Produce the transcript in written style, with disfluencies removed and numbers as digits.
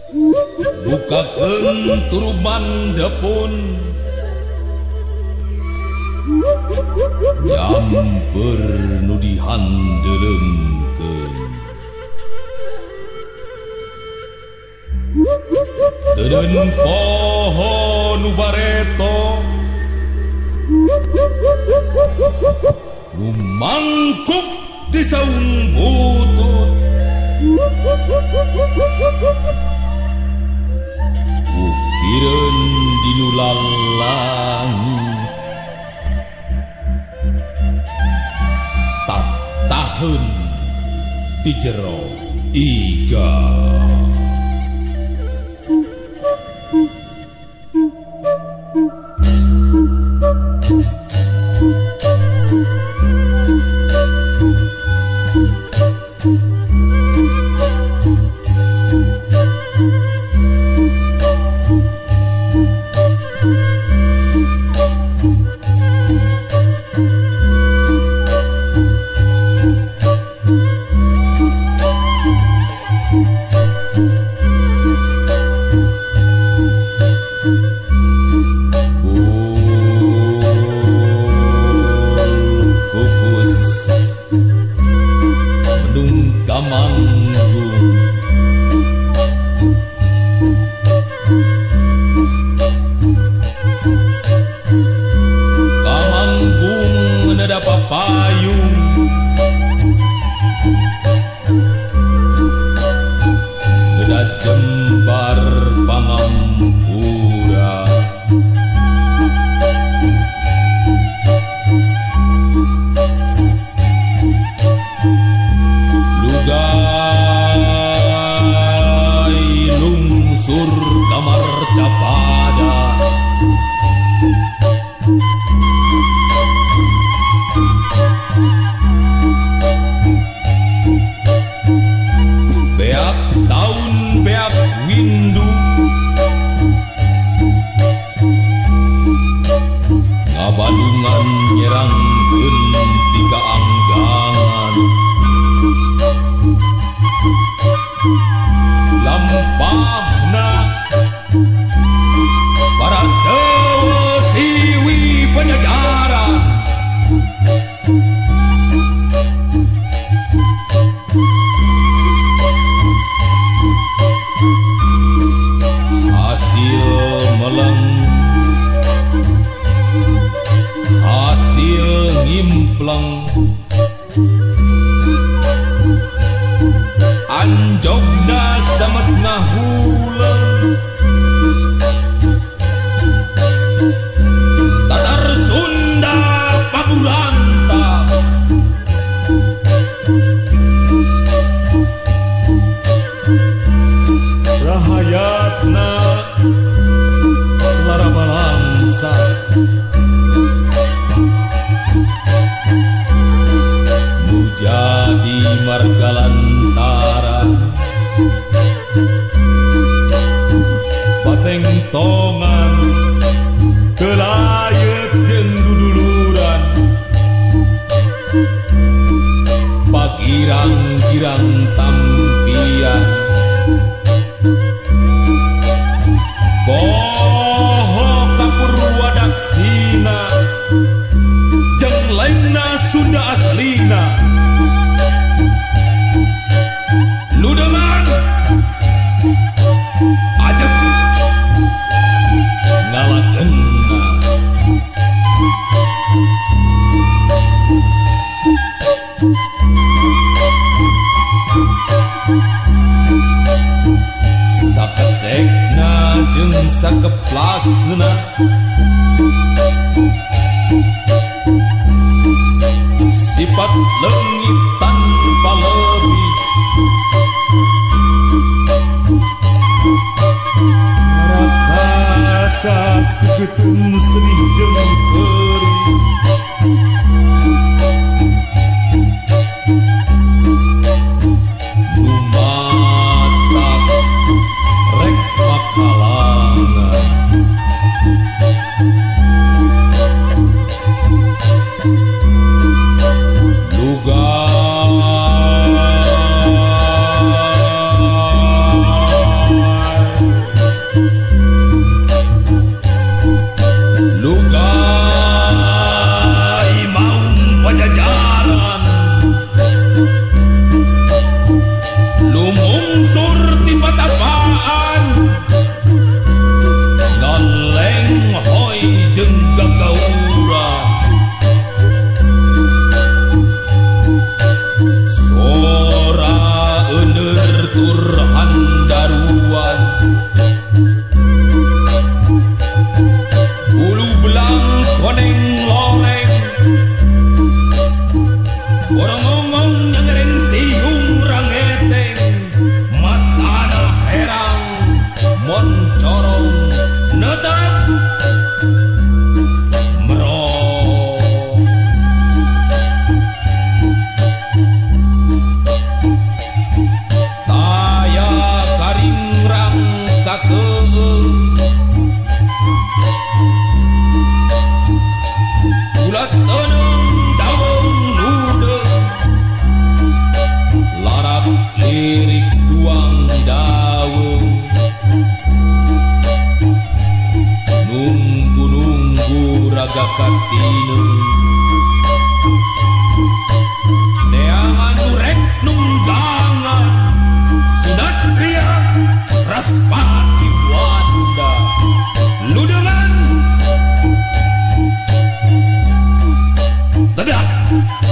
Bukakeun turuban depun nyamper nu dihandeleumkeun teureun poho nu bareto nu mangkuk di saung butut ukireun di nu lalangit tataheun di jero iga. Anjogna samet ngahuleng Tatar Sunda Paburanta Rahayatna lara balangsa Nu jadi margalantara patengtongan kelayet jeung duduluran pagirang-girang tampian poho ka Purwadaksina jeung lainna Sunda aslina ludeman ajeg ngalageunna. Sakecekna jeung sakeplasna sifat leungit tanpa lebih kaca kegetun sedih jeung perih nu matak rek makalangan lugai keung ulat teunung daweung nudeung larap lirik duang daweung nunggu-nunggu raga katineung neangan nu rek nunggangan Sunatria Raspati Wanda ludengan tedak.